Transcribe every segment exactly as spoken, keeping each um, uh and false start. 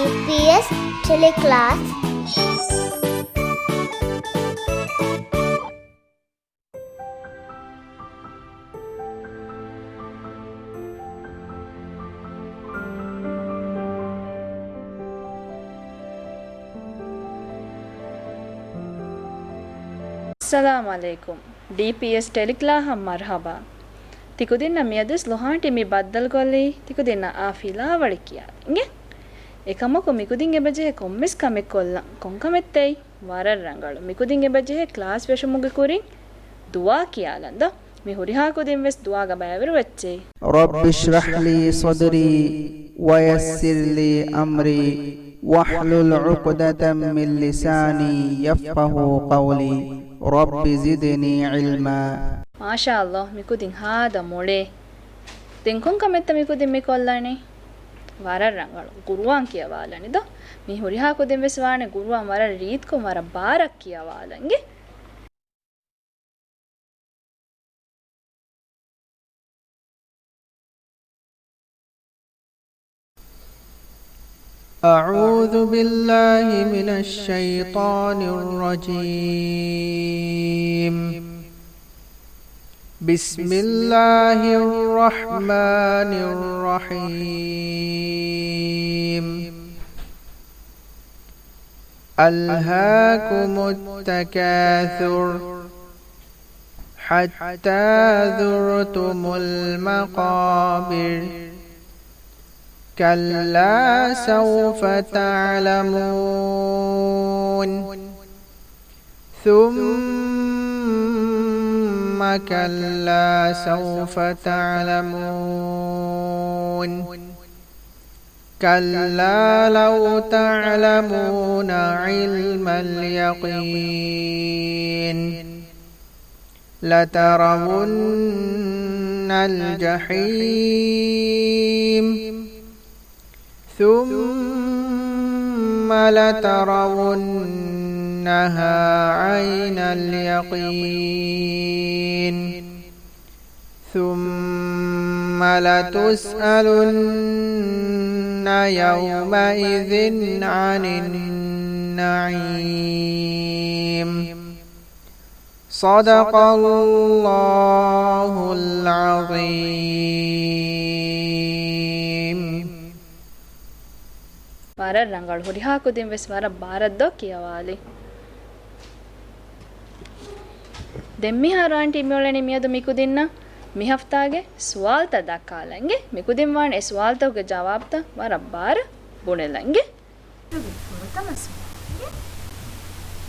ޑީޕީއެސް ޓެލެކްލާސް. އައްސަލާމު ޢަލައިކުމް. ޑީޕީއެސް ޓެލެކްލާހަށް މަރުޙަބާ. ތިކުދިންނަށް މިއަދުވެސް ލޮހާންޓީ މި ބައްދަލުކޮށްލީ ތިކުދިންނަށް އާ ފިލާވަޅެއް ކިޔާލަން އިނގޭ. އެކަމަކު މިކުދިން އެބަޖެހޭ ކޮންމެސް ކަމެއް ކޮށްލަން. ކޮން ކަމެއްތައް؟ ވަރަށް ރަނގަޅު. މިކުދިން އެބަޖެހޭ ކްލާސް ވެށުމުގެ ކުރިން ދުޢާ ކިޔާލަން ދޯ. މި ހުރިހާ ކުދިން ވެސް ދުޢާގަ ބައިވެރިވެއްޖެ. رب اشرح لي صدري ويسر لي أمري واحلل عقدة من لساني يفقهوا قولي. رب زدني علما. މާޝާﷲ، މިކުދިން ހާދަ މޮޅޭ. ދެން ކޮން ކަމެއްތަ މިކުދިން މި ކޮށްލަނީ؟ ވަރަށް ރަނގަޅު. ޤުރުއާން ކިޔަވާލަނީ ދޯ. މި ހުރިހާ ކުދިން ވެސް ވާނެ ޤުރުއާން ވަރަށް ރީތިކޮށް ވަރަށް ބާރަށް ކިޔަވާލަން އިނގޭ. أعوذ بالله من الشيطان الرجيم. بسم الله الرحمن الرحيم. ألهاكم التكاثر حتى زرتم المقابر. كلا سوف تعلمون. ثم كلا سوف تعلمون. كلا لو تعلمون علم اليقين لترون الجحيم ثم لترونها عين اليقين ثم لتسألن يومئذ عن النعيم. صدق الله العظيم. ވަރަށް ރަނގަޅު. ހުރިހާ ކުދިން ވެސް ވަރަށް ބާރަށް ދޯ ކިޔަވާލީ. ދެން މިހާރު އާންޓީ މިއުޅެނީ މިއަދު މިކުދިންނަށް މި ހަފްތާގެ ސުވާލުތައް ދައްކާލަން އިނގޭ. މިކުދިން ވާނެ އެ ސުވާލުތަކުގެ ޖަވާބުތައް ވަރަށް ބާރަށް ބުނެލަން އިނގޭ. މިއަދުގެ ފުރަތަމަ ސުވާލުގެ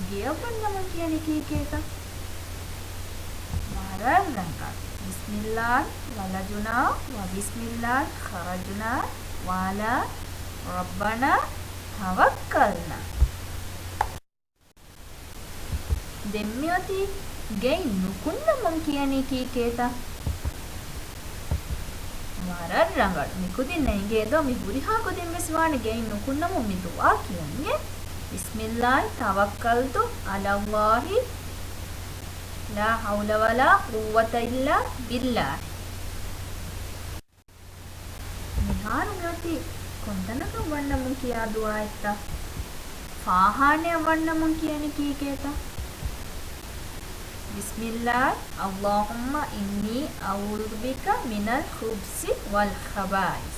ގެޔަށް ވަންނަމުން ކިޔަނީ ކީކޭތަ؟ ވަރަށް ރަނގަޅު. بسم الله ولجنا وبسم الله خرجنا وعلى ربنا توكلنا. ދެން މިއޮތީ ގެއިން ނުކުންނަމުން ކިޔަނީ ކީކޭތަ؟ ވަރަށް ރަނގަޅު. މިކުދިންނަށް އެނގޭ ދޯ މި ހުރިހާ ކުދިން ވެސް ވާނެ ގެއިން ނުކުންނަމުން މި ދުޢާ ކިޔަން އިނގޭ. بسم الله توكلت على الله لا حول ولا قوة إلا بالله. މިހާރު މިއޮތީ ކޮންތަނަކަށް ވަންނަމުން ކިޔާ ދުޢާއެއްތަ؟ ފާހާނައަށް ވަންނަމުން ކިޔަނީ ކީކޭތަ؟ بسم الله اللهم إني أعوذ بك من الخبث والخبائث.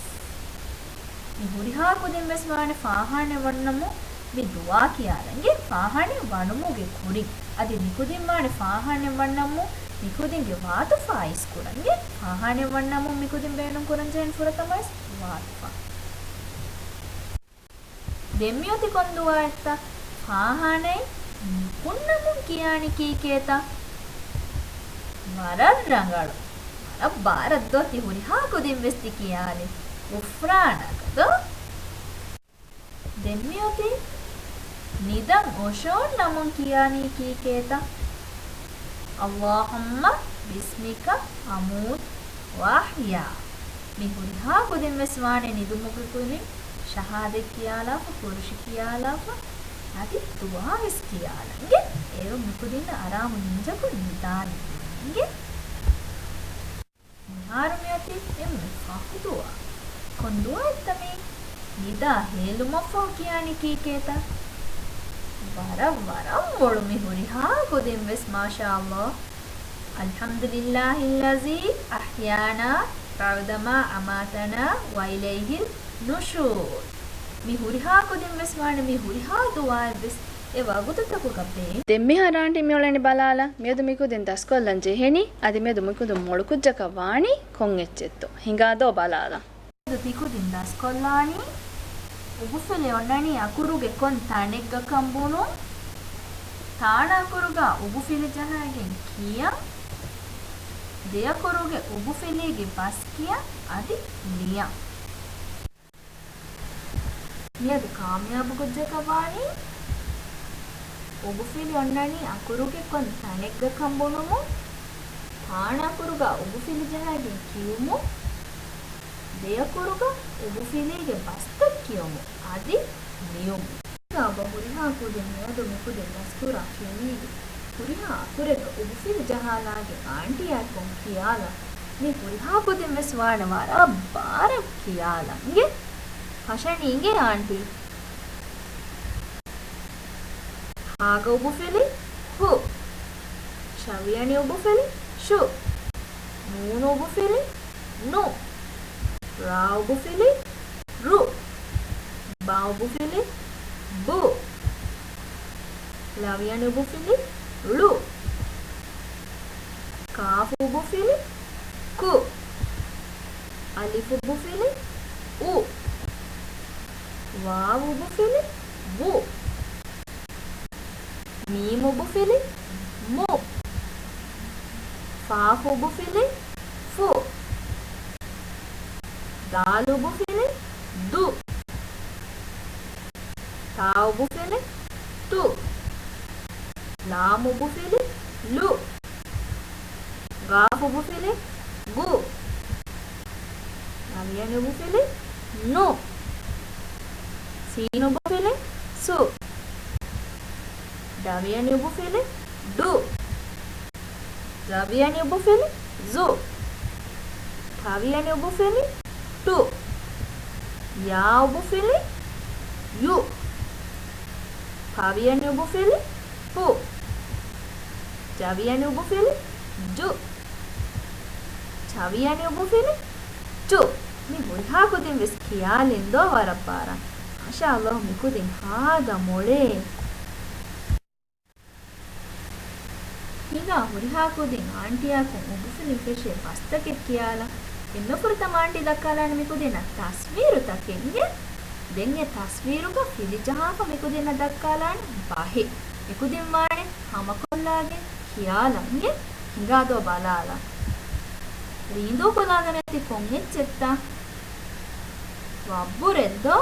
މި ހުރިހާ ކުދިން ވެސް ވާނެ ފާހާނައަށް ވަންނަމުން މި ދުޢާ ކިޔާލަން އިނގޭ. ފާހާނައަށް ވަނުމުގެ ކުރިން. އަދި މިކުދިން ވާނެ ފާހާނައަށް ވަންނަމުން މިކުދިންގެ ވާތުފާ އިސްކުރަން އިނގޭ. ފާހާނައަށް ވަންނަމުން މިކުދިން ބޭނުން ކުރަންޖެހެނީ ފުރަތަމަވެސް ވާތުފާ. ދެން މިއޮތީ ކޮން ދުޢާއެއްތަ؟ ފާހާނައެއް ނުކުންނަމުން ކިޔާނީ ކީކޭތަ؟ ވަރަށް ރަނގަޅު. ވަރަށް ބާރަށް ދޯ ތި ހުރިހާ ކުދިން ވެސް ތި ކިޔާލީ. ޣުފްރާނަކަ ދޯ؟ ދެން މިއޮތީ ނިދަން އޮށޯންނަމުން ކިޔާނީ ކީކޭތަ؟ اللهم باسمك أموت وأحيا. މި ހުރިހާ ކުދިން ވެސް ވާނެ ނިދުމުގެ ކުރިން ޝަހާދަތް ކިޔާލާފަ، ކުރުޝި ކިޔާލާފަ، އަދި ދުޢާ ވެސް ކިޔާލަން އިނގޭ. އޭރު މިކުދިންނަށް އަރާމު ނިންޖަކުން ނިދާނެ އިނގޭ. މިހާރު މިއޮތީ އެންމެ ފަހު ދުޢާ. ކޮން ދުޢާއެއްތަ މީ؟ ނިދާ ހޭލުމަށްފަހު ކިޔާނީ ކީކޭތަ؟ ވަރަށް ވަރަށް މޮޅު މި ހުރިހާ ކުދިން ވެސް މާޝާﷲ. الحمد لله الذي أحيانا بعدما أماتنا وإليه النشور. މި ހުރިހާ ކުދިން ވެސް ވާނެ މި ހުރިހާ ދުޢާއެއް ވެސް އެ ވަގުތުތަކުގަ ބޭން. ދެން މިހާރު އާންޓީ މިއުޅެނީ ބަލާލަ، މިއަދު މިކުދިން ދަސްކޮށްލަން ޖެހެނީ. އަދި މިއަދު މިކުދިން މޮޅުކުއްޖަކަށް ވާނީ ކޮން އެއްޗެއްތޯ؟ ހިނގާދޯ ބަލާލަ. މިއަދު ތިކުދިން ދަސްކޮށްލާނީ، އުބުފިލި އޮންނަނީ އަކުރުގެ ކޮން ތަނެއްގަކަން ބުނުން، ތާނަ އަކުރުގަ އުބުފިލި ޖަހާގެން ކިޔަން، ދެ އަކުރުގެ އުބުފިލީގެ ބަސް ކިޔަން އަދި ލިޔަން. މިއަދު ކާމިޔާބު ކުއްޖަކަށް ވާނީ، އުބުފިލި އޮންނަނީ އަކުރުގެ ކޮން ތަނެއްގަކަން ބުނުމުން، ތާނަ އަކުރުގަ އުބުފިލި ޖަހާގެން ކިޔުމުން، ދެ އަކުރުގަ އުބުފިލީގެ ބަސްތައް ކިޔުމުން އަދި ލިޔުމުން. ހިނގާބަ ހުރިހާ ކުދިން މިއަދު މިކުދިން ދަސްކުރާ ފިލީގެ ހުރިހާ އަކުރެއްގަ އުބުފިލި ޖަހާލާގެން އާންޓީއާއެކު ކިޔާލަން. މި ހުރިހާ ކުދިން ވެސް ވާނެ ވަރަށް ބާރަށް ކިޔާލަން. އިނގޭ؟ ފަށަނީ އިނގޭ އާންޓީ. ހާގަ އުބުފިލި ހު. ޝަވިޔަނި އުބުފިލި ޝު. ނޫނު އުބުފިލި ނު. ރާ އުބުފިލި ރު. ބާ އުބުފިލި ބު. ލަވިޔަނި އުބުފިލި ޅު. ކާފު އުބުފިލި ކު. އަލިފު އުބުފިލި އު. ވާވު އުބުފިލި ވު. މީމު އުބުފިލި މު. ފާފު އުބުފިލި ފު. ދާލު އުބުފިލި ދު. ތާ އުބުފިލި ތު. ލާމު އުބުފިލި ލު. ގާފު އުބުފިލި ގު. ނަވިޔަނި އުބުފިލި ނު. ސީނު އުބުފިލި ސު. ޑަވިޔަނި އުބުފިލި ޑު. ޒަވިޔަނި އުބުފިލި ޒު. ތަވިޔަނި އުބުފިލި ޓު. ޔާ އުބުފިލި ޔު. ޕަވިޔަނި އުބުފިލި ޕު. ޖަވިޔަނި އުބުފިލި ޖު. ޗަވިޔަނި އުބުފިލި ޗު. މި ހުރިހާ ކުދިން ވެސް ކިޔާލިން ދޯ ވަރަށް ބާރަށް. މާޝާﷲ މި ކުދިން ހާދަ މޮޅޭ. ހިނގާ ހުރިހާ ކުދިން އާންޓީއާ ކޮން އުބުފިލިން ފެށޭ ބަސްތަކެއް ކިޔާލަ. އެންމެ ފުރަތަމަ އާންޓީ ދައްކާލާނެ މި ކުދިންނަށް ތަސްވީރުތަކެއް އިނގޭ. ދެން އެ ތަސްވީރުގަ ފިލި ޖަހާފަ މި ކުދިންނަށް ދައްކާލާނެ ބަހެއް. އެ ކުދިން ވާނެ ހަމަކޮށްލާގެން ކިޔާލަން އިނގޭ. ހިނގާދޯ ބަލާލަ. ރީނދޫ ކުލާގަ ނެތި ކޮން އެއްޗެއްތަ؟ ވައްބުރެއްދޯ؟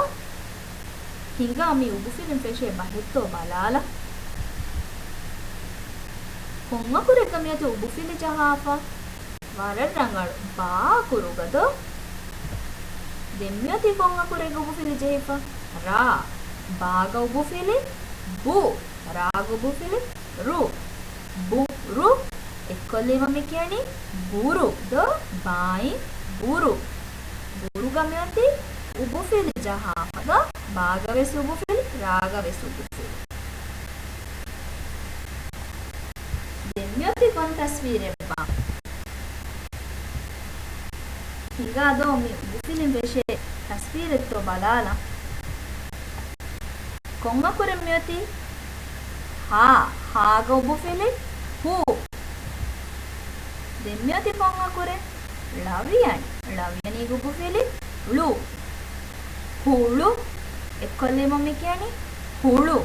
ހިނގާ މި އުބުފިލިން ފެށޭ ބަހެއްތޯ ބަލާލަ. ކޮން އަކުރެއްގަ މިއޮތީ އުބުފިލި ޖަހާފަ؟ ވަރަށް ރަނގަޅު. ބާ އަކުރުގަ ދޯ؟ ދެން މިއޮތީ ކޮން އަކުރެއްގަ އުބުފިލި ޖެހިފަ؟ ރާ. ބާގަ އުބުފިލި ބު. ރާގަ އުބުފިލި ރު. ބު ރު. އެއްކޮށްލީމަ މި ކިޔަނީ ބުރު ދޯ؟ ބާއިން ބުރު. ބުރުގަ މިއޮތީ އުބުފިލި ޖަހާފަ ދޯ؟ ބާގަ ވެސް އުބުފިލި، ރާގަ ވެސް އުބުފިލި. ދެން މިއޮތީ ކޮން ތަސްވީރެއްބާ؟ ހިނގާ ދޯ މި އުބުފިލިން ފެށޭ ތަސްވީރެއްތޯ ބަލާލަ. ކޮން އަކުރެއް މިއޮތީ؟ ހާ. ހާގަ އުބުފިލި ހޫ. ދެން މިއޮތީ ކޮން އަކުރެއް؟ ޅަވިޔަނި. ޅަވިޔަނީގަ އުބުފިލި ޅު. ހުޅު. އެއްކޮށްލީމަ މި ކިޔަނީ ހުޅު.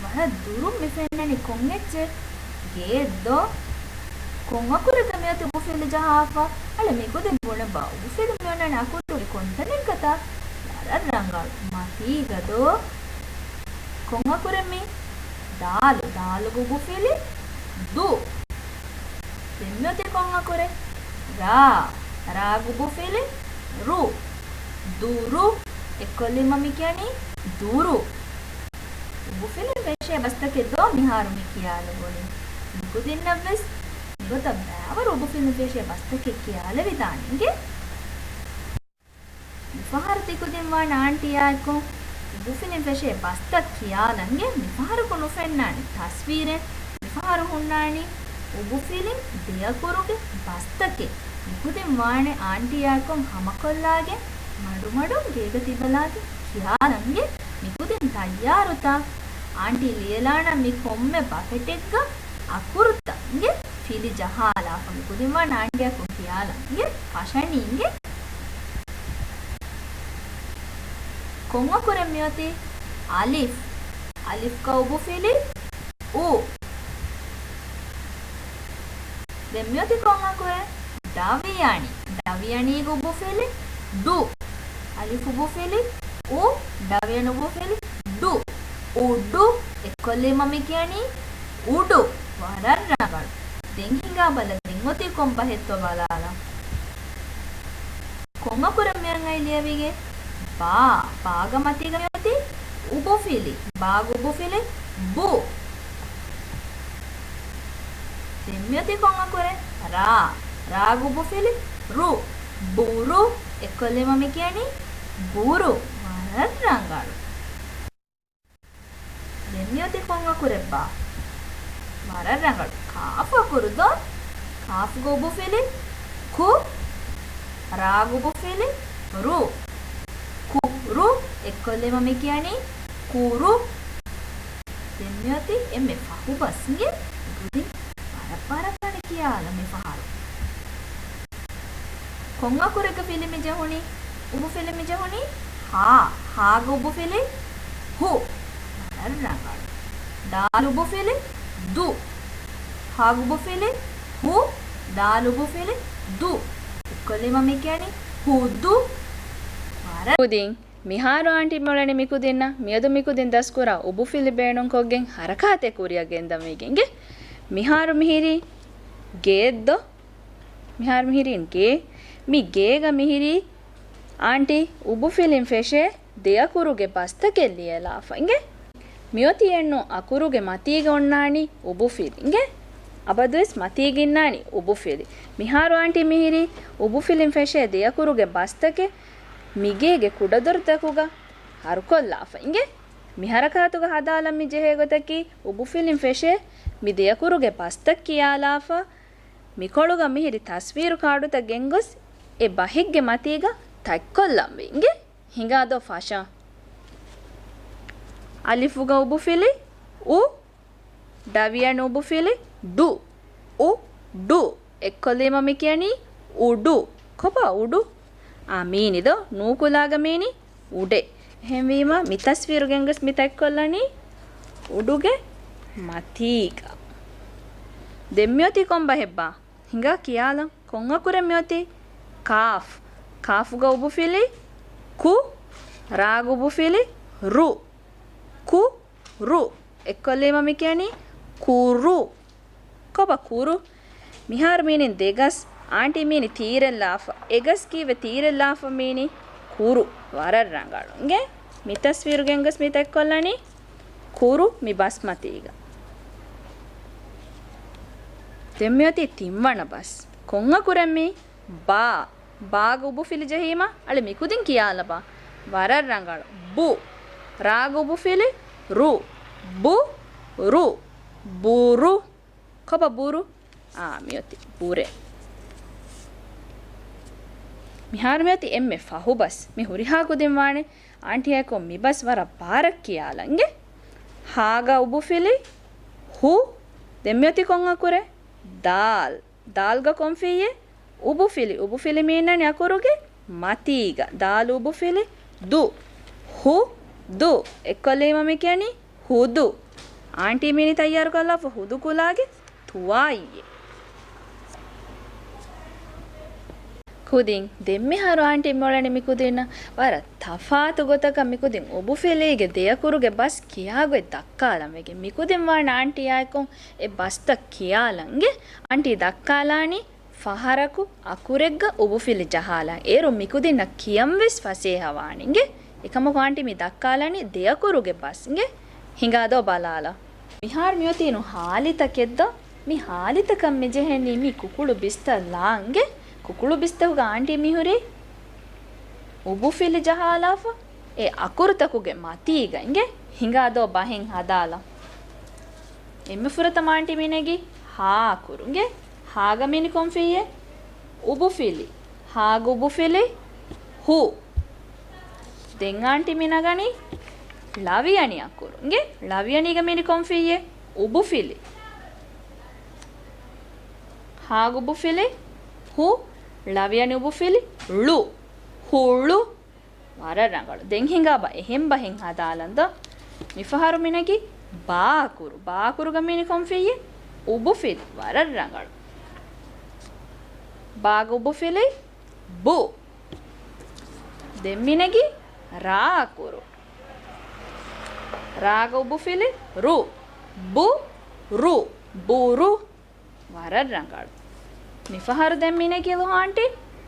ވަރަށް ދުރުން މި ފެންނަނީ ކޮން އެއްޗެއް؟ ގެއެއްދޯ؟ ކޮން އަކުރެއްގަ މިއޮތީ އުބުފިލި ޖަހާފަ؟ އަޅެ މިކުދިން ބުނެބާ އުބުފިލި މިއޮންނަނީ އަކުރުގެ ކޮންތަނެއްގަތަ؟ ވަރަށް ރަނގަޅު. މަތީގަދޯ؟ ކޮން އަކުރެއް މީ؟ ދާލު. ދާލުގަ އުބުފިލި ދު. ދެން މިއޮތީ ކޮން އަކުރެއް؟ ރާ. ރާގަ އުބުފިލި ރު. ދުރު. އެއްކޮށްލީމަ މި ކިޔަނީ ދުރު. އުބުފިލިން ފެށޭ ބަސްތަކެއް ދޯ މިހާރު މި ކިޔާލެވުނީ؟ މިކުދިންނަށްވެސް މިގޮތަށް ބައިވަރު އުބުފިލިން ފެށޭ ބަސްތަކެއް ކިޔާލެވިދާނެ އިނގޭ. މިފަހަރު ތިކުދިން ވާނެ އާންޓީއާއެކު އުބުފިލިން ފެށޭ ބަސްތައް ކިޔާލަން. އިނގޭ، މިފަހަރަކު ނުފެންނާނެ ތަސްވީރެއް. މިފަހަރު ހުންނާނީ އުބުފިލިން ދެއަކުރުގެ ބަސްތަކެއް. މިކުދިން ވާނެ އާންޓީއާއެކު ހަމަކޮށްލާގެން މަޑުމަޑުން ގޭގަ ތިބަލާގެން ކިޔާލަން. އިނގޭ، މިކުދިން ތައްޔާރުތަ؟ އާންޓީ ލިޔެލާނަން މި ކޮންމެ ބަކެޓެއްގަ އަކުރުތައް. އިނގޭ، ފިލި ޖަހާލާފަ. މިކުދިން ވާނެ އާންޓީއާއެކު ކިޔާލަން. އިނގޭ، ފަށަނީ. އިނގޭ، ކޮން އަކުރެއް މިއޮތީ؟ އަލިފް. އަލިފްގަ އުބުފިލި އު. ދެން މިއޮތީ ކޮން އަކުރެއް؟ ޑަވިޔަނި. ޑަވިޔަނީގަ އުބުފިލި ޑު. އަލިފް އުބުފިލި އު، ޑަވިޔަނި އުބުފިލި ޑު. އުޑު. އެއްކޮށްލީމަ މި ކިޔަނީ އުޑު. ވަރަށް ރަނގަޅު. ދެން ހިނގާ ބަލަ، ދެން އޮތީ ކޮން ބަހެއްތޯ ބަލާލަ. ކޮން އަކުރެއް މިއަން އައި ލިޔެވިގެން؟ ބާ. ބާގަ މަތީގަ މިއޮތީ އުބުފިލި. ބާގަ އުބުފިލި ބު. ދެން މިއޮތީ ކޮން އަކުރެއް؟ ރާ. ރާގަ އުބުފިލި ރު. ބުރު. އެއްކޮށްލީމަ މި ކިޔަނީ ބުރު. ވަރަށް ރަނގަޅު. ދެން މިއޮތީ ކޮން އަކުރެއްބާ؟ ވަރަށް ރަނގަޅު. ކާފު އަކުރު ދޯ؟ ކާފުގަ އުބުފިލި ކު. ރާގަ އުބުފިލި ރު. ކުރު. އެއްކޮށްލީމަ މި ކިޔަނީ ކުރު. ދެން މިއޮތީ އެންމެ ފަހު ބަސް. އިނގޭ، މިކުދިން ވަރަށް ވަރަށް ވަނީ ކިޔާލަ މިފަހަރު. ކޮން އަކުރެއްގަ ފިލި މި ޖެހުނީ؟ އުބުފިލި މި ޖެހުނީ ހާ. ހާގަ އުބުފިލި ހު. ވަރަށް ރަނގަޅު. ދާލު އުބުފިލި ދު. ހާގަ އުބުފިލި ހު. ދާލު އުބުފިލި ދު. އެއްކޮށްލީމަ މި ކިޔަނީ ހުދު. ވަރަށް ކުދިން. މިހާރު އާންޓީ މިއުޅެނީ މިކުދިންނަށް މިއަދު މިކުދިން ދަސްކުރާ އުބުފިލި ބޭނުންކޮށްގެން ހަރަކާތެއް ކުރިއަށް ގެންދަން ވީގެން. އިނގޭ، މިހާރު މިހިރީ ގޭއްދޯ؟ މިހާރު މިހިރީ ގޭ. މި ގޭގަ މިހިރީ އާންޓީ އުބުފިލިން ފެށޭ ދެއަކުރުގެ ބަސްތަކެއް ލިޔެލާފަ. އިނގޭ، މިއޮތީ އެންނު އަކުރުގެ މަތީގަ އޮންނާނީ އުބުފިލި. އިނގޭ، އަބަދުވެސް މަތީގަ އިންނާނީ އުބުފިލި. މިހާރު އާންޓީ މިހިރީ އުބުފިލިން ފެށޭ ދެއަކުރުގެ ބަސްތަކެއް މިގޭގެ ކުޑަދޮރުތަކުގަ ހަރުކޮށްލާފަ. އިނގޭ، މި ހަރަކާތުގަ ހަދާލަން މި ޖެހޭ ގޮތަކީ އުބުފިލިން ފެށޭ މި ދެއަކުރުގެ ބަސްތައް ކިޔާލާފަ، މިކޮޅުގަ މިހިރި ތަސްވީރު ކާޑުތައް ގެންގޮސް އެ ބަހެއްގެ މަތީގަ ތަތްކޮށްލަންވީ. އިނގޭ، ހިނގާދޯ ފަށަން. އަލިފުގަ އުބުފިލި އު. ޑަވިޔަނި އުބުފިލި ޑު. އު، ޑު. އެއްކޮށްލީމަ މި ކިޔަނީ އުޑު. ކޮބާ އުޑު؟ އާ، މީނި ދޯ؟ ނޫކުލާގަ މީނި އުޑެއް. އެހެންވީމަ މި ތަސްވީރު ގެންގޮސް މި ތަތްކޮށްލަނީ އުޑުގެ މަތީގަ. ދެން މިއޮތީ ކޮން ބަހެއްބާ؟ ހިނގާ ކިޔާލަން. ކޮން އަކުރެއް މިއޮތީ؟ ކާފް. ކާފުގަ އުބުފިލި ކު. ރާގަ އުބުފިލި ރު. ކު ރު. އެއްކޮށްލީމަ މި ކިޔަނީ ކުރު. ކޮބާ ކުރު؟ މިހާރު މީނިން ދެގަސް، އާންޓީ މީނި ތީރެއްލާފަ. އެގަސް ކީއްވެ؟ ތީރެއްލާފަ މީނި ކުރު. ވަރަށް ރަނގަޅު. އިނގޭ، މި ތަސްވީރު ގެންގޮސް މި ތަތްކޮށްލަނީ ކުރު މި ބަސްމަތީގަ. ދެން މިއޮތީ ތިންވަނަ ބަސް. ކޮން އަކުރެއް މީ؟ ބާ. ބާގަ އުބުފިލި ޖެހީމަ އަޅެ މިކުދިން ކިޔާލަބާ. ވަރަށް ރަނގަޅު. ބު. ރާގަ އުބުފިލި ރު. ބު ރު. ބުރު. ކޮބާ ބުރު؟ އާ، މިއޮތީ ބުރެއް. މިހާރު މިއޮތީ އެންމެ ފަހު ބަސް. މި ހުރިހާ ކުދިން ވާނެ އާންޓީއާއެކު މި ބަސް ވަރަށް ބާރަށް ކިޔާލަން. އިނގޭ، ހާގަ އުބުފިލި ހު. ދެން މިއޮތީ ކޮން އަކުރެއް؟ ދާލް. ދާލްގަ ކޮން ފިއްޔެއް؟ އުބުފިލި. އުބުފިލި މީނަނީ އަކުރުގެ މަތީގަ. ދާލު އުބުފިލި ދު. ހު ދު. އެއްކޮށްލީމަ މި ކިޔަނީ ހުދު. އާންޓީ މީނި ތައްޔާރުކޮށްލާފަ ހުދު ކުލާގެ ތުވާއީއެއް. ކުދިން ދެންމެހާރު އާންޓީ މިއުޅެނީ މިކުދިންނަށް ވަރަށް ތަފާތު ގޮތަކަށް މިކުދިން އުބުފިލީގެ ދެއަކުރުގެ ބަސް ކިޔާގޮތް ދައްކާލަން ވެގެން. މިކުދިން ވާނެ އާންޓީއާއެކު އެ ބަސްތައް ކިޔާލަން. އިނގޭ، އާންޓީ ދައްކާލާނީ ފަހަރަކު އަކުރެއްގަ އުބުފިލި ޖަހާލަން. އޭރު މިކުދިންނަށް ކިޔަން ވެސް ފަސޭހަވާނެ. އިނގޭ، އެކަމަކު އާންޓީ މި ދައްކާލަނީ ދެއަކުރުގެ ބަސް. އިނގޭ، ހިނގާދޯ ބަލާލަ. މިހާރު މިއޮތީ ނު ހާލިތަކެއްދޯ؟ މި ހާލިތަކަށް މި ޖެހެނީ މި ކުކުޅު ބިސްތައް ލާން. އިނގޭ، ކުކުޅު ބިސްތަކުގަ އާންޓީ މިހުރީ އުބުފިލި ޖަހާލާފަ އެ އަކުރުތަކުގެ މަތީގަ އިނގޭ ހިނގާ ދޯ ބަހެއް ހަދާލަން. އެންމެ ފުރަތަމަ އާންޓީ މިނެގީ ހާ އަކުރު އިނގޭ. ހާގަ މިނި ކޮންފިއްޔޭ؟ އުބުފިލި. ހާގު އުބުފިލި ހު. ދެން އާންޓީ މިނަގަނީ ޅަވިޔަނި އަކުރު އިނގޭ. ޅަވިޔަނީގަ މިނި ކޮންފިއްޔޭ؟ އުބުފިލި. ހާގު އުބުފިލި ހު. ޅަވިޔަނި އުބުފިލި ޅު. ހުޅު. ވަރަށް ރަނގަޅު. ދެން ހިނގާބަ އެހެން ބަހެއް ހަދާލަން ދޯ. މިފަހަރު މިނެގީ ބާ އަކުރު. ބާ އަކުރުގަ މިނި ކޮންފިއްޔޭ؟ އުބުފިލި. ވަރަށް ރަނގަޅު. ބާގު އުބުފިލި ބު. ދެން މިނެގީ ރާ އަކުރު. ރާގަ އުބުފިލި ރު. ބު ރު. ބުރު. ވަރަށް ރަނގަޅު. މިފަހަރު ދެން މިނެގިލު އާންޓީ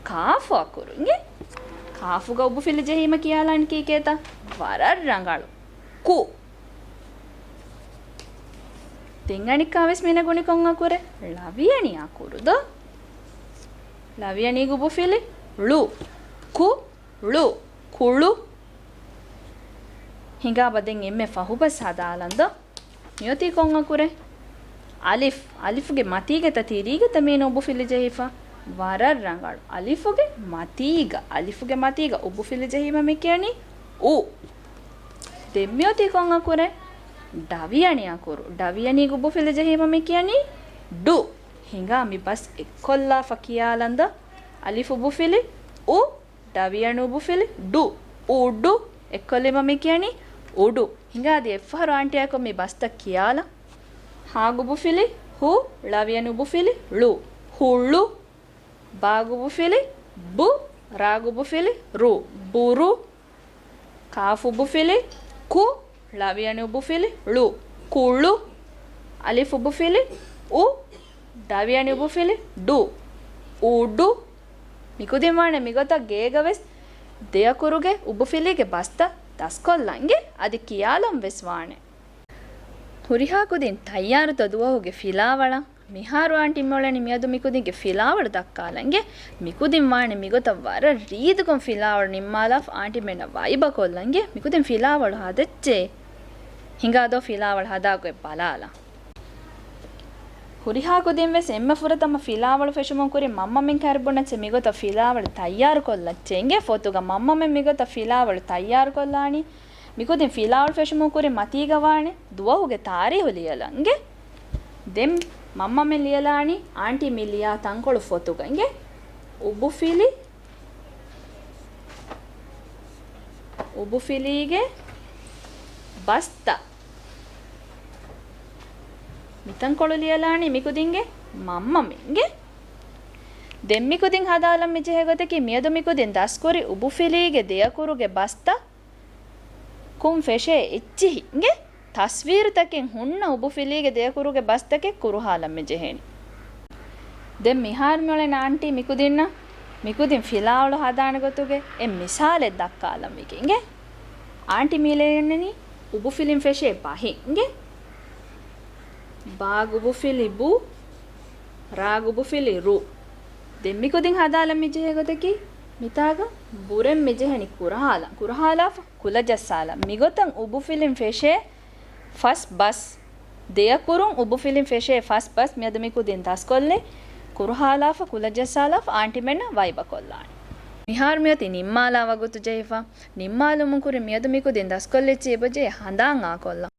ކާފު އަކުރު އިނގޭ. ކާފުގަ އުބުފިލި ޖެހީމަ ކިޔާލާން ކީކޭތަ؟ ވަރަށް ރަނގަޅު. ކު. ދެން އަނެއްކާވެސް މިނެގުނި ކޮން އަކުރެއް؟ ޅަވިޔަނި އަކުރު ދޯ. ޅަވިޔަނީގު އުބުފިލި ޅު. ކު ޅު. ކުޅު. ހިނގާބަ ދެން އެންމެ ފަހުބަސް ހަދާލަން ދޯ. މިއޮތީ ކޮން އަކުރެއް؟ އަލިފް. އަލިފުގެ މަތީގަތަ ތިރީގަތަ މީނު އުބުފިލި ޖެހިފަ؟ ވަރަށް ރަނގަޅު. އަލިފުގެ މަތީގަ، އަލިފުގެ މަތީގަ އުބުފިލި ޖެހީމަ މި ކިޔަނީ އު. ދެން މިއޮތީ ކޮން އަކުރެއް؟ ޑަވިޔަނި އަކުރު. ޑަވިޔަނީގު އުބުފިލި ޖެހީމަ މި ކިޔަނީ ޑު. ހިނގާ މި ބަސް އެއްކޮށްލާފަ ކިޔާލަން ދޯ. އަލިފު އުބުފިލި އު. ޑަވިޔަނި އުބުފިލި ޑު. އުޑު. އެއްކޮށްލީމަ މި ކިޔަނީ އުޑު. ހިނގާ ދިޔަ އެއްފަހަރު އާންޓީއާއެކު މި ބަސްތައް ކިޔާލަން. ހާގު އުބުފިލި ހު. ޅަވިޔަނި އުބުފިލި ޅު. ހުޅު. ބާގު އުބުފިލި ބު. ރާގު އުބުފިލި ރު. ބުރު. ކާފު އުބުފިލި ކު. ޅަވިޔަނި އުބުފިލި ޅު. ކުޅު. އަލިފު އުބުފިލި އު. ޑަވިޔަނި އުބުފިލި ޑު. އުޑު. މިކުދިން ވާނެ މިގޮތަށް ގޭގަވެސް ދެއަކުރުގެ އުބުފިލީގެ ބަސްތައް ދަސްކޮށްލަން އިނގޭ. އަދި ކިޔާލަން ވެސް ވާނެ. ހުރިހާ ކުދިން ތައްޔާރުތޯ ދުވަހުގެ ފިލާވަޅަށް؟ މިހާރު އާންޓީ މިއުޅެނީ މިއަދު މިކުދިންގެ ފިލާވަޅު ދައްކާލަން އިނގޭ. މިކުދިން ވާނެ މިގޮތަށް ވަރަށް ރީތިކޮށް ފިލާވަޅު ނިންމާލާފަ އާންޓީމެންނަށް ވައިބަކޮށްލަން އިނގޭ. މިކުދިން ފިލާވަޅު ހަދައްޗޭ. ހިނގާ ދޯ ފިލާވަޅު ހަދާ ގޮތް ބަލާލަން. ހުރިހާ ކުދިން ވެސް އެންމެ ފުރަތަމަ ފިލާވަޅު ފެށުމުން ކުރިން މަންމަމެން ކައިރި ބުނައްޗޭ މިގޮތަށް ފިލާވަޅު ތައްޔާރުކޮށްލައްޗޭ އިނގޭ. ފޮތުގަ މަންމަމެން މިގޮތަށް ފިލާވަޅު ތައްޔާރުކޮށްލާނީ. މިކުދިން ފިލާވަޅު ފެށުމުން ކުރިން މަތީގަ ވާނެ ދުވަހުގެ ތާރީހު ލިޔަލަން އިނގޭ. ދެން މަންމަމެން ލިޔަލާނީ އާންޓީ މި ލިޔާ ތަންކޮޅު ފޮތުގަ އިނގޭ. އުބުފިލި، އުބުފިލީގެ ބަސްތައް. މިތަންކޮޅު ލިޔަލާނީ މިކުދިންގެ މަންމަމެން އިނގޭ. ދެން މިކުދިން ހަދާލަން މި ޖެހޭ ގޮތަކީ މިއަދު މިކުދިން ދަސްކުރި އުބުފިލީގެ ދެއަކުރުގެ ބަސްތައް ކުން ފެށޭ އެއްޗިހި އިނގޭ. ތަސްވީރުތަކެއް ހުންނަ އުބުފިލީގެ ދެއަކުރުގެ ބަސްތަކެއް ކުރުހާލަން މި ޖެހޭނީ. ދެން މިހާރު މިއުޅެނީ އާންޓީ މިކުދިންނަށް މިކުދިން ފިލާވަޅު ހަދާނެ ގޮތުގެ އެއް މިސާލެއް ދައްކާލަން މިގެ އިނގޭ. އާންޓީ މި ލިޔަނީ އުބުފިލިން ފެށޭ ބަހެއް އިނގޭ. ބާގު އުބުފިލި ބު. ރާގު އުބުފިލި ރު. ދެން މިކުދިން ހަދާލަން މި ޖެހޭ ގޮތަކީ މިތާގަ ބުރެން މި ޖެހެނީ ކުރުހާލަން. ކުރުހާލާފަ ކުލަޖައްސާލަން. މިގޮތަށް އުބުފިލިން ފެށޭ ފަސް ބަސް. ދެއަކުރުން އުބުފިލިން ފެށޭ ފަސް ބަސް މިއަދު މިކުދިން ދަސްކޮށްލީ. ކުރުހާލާފަ ކުލަޖައްސާލާފަ އާންޓީމެންނަށް ވައިބަކޮށްލާނެ. މިހާރު މިއޮތީ ނިންމާލާ ވަގުތު ޖެހިފަ. ނިންމާލުމުން ކުރިން މިއަދު މިކުދިން ދަސްކޮށްލި އެއްޗެހި އެބަޖެހޭ ހަނދާން އާކޮށްލަން.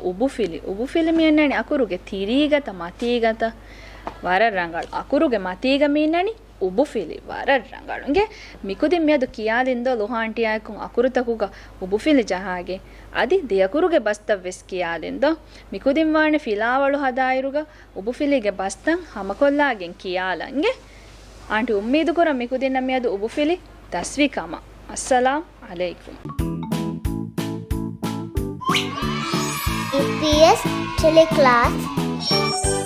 އުބުފިލި. އުބުފިލި މިއަންނަނީ އަކުރުގެ ތިރީގަތަ މަތީގަތަ؟ ވަރަށް ރަނގަޅު. އަކުރުގެ މަތީގަ މިއަންނަނީ އުބުފިލި. ވަރަށް ރަނގަޅު. އިނގޭ މިކުދިން މިއަދު ކިޔާލިންދޯ ލުހާ އަންޓީއާއެކު އަކުރުތަކުގަ އުބުފިލި ޖަހާގެން. އަދި ދެއަކުރުގެ ބަސްތައް ވެސް ކިޔާލިންދޯ. މިކުދިން ވާނެ ފިލާވަޅު ހަދާއިރުގަ އުބުފިލީގެ ބަސްތައް ހަމަކޮށްލާގެން ކިޔާލަން. އިނގޭ އާންޓި އުއްމީދުކުރަން މިކުދިންނަށް މިއަދު އުބުފިލި ދަސްވި ކަމަށް. އައްސަލާމް ޢަލައިކުމް. އީޕީއެސް ޓެލެކްލާސް.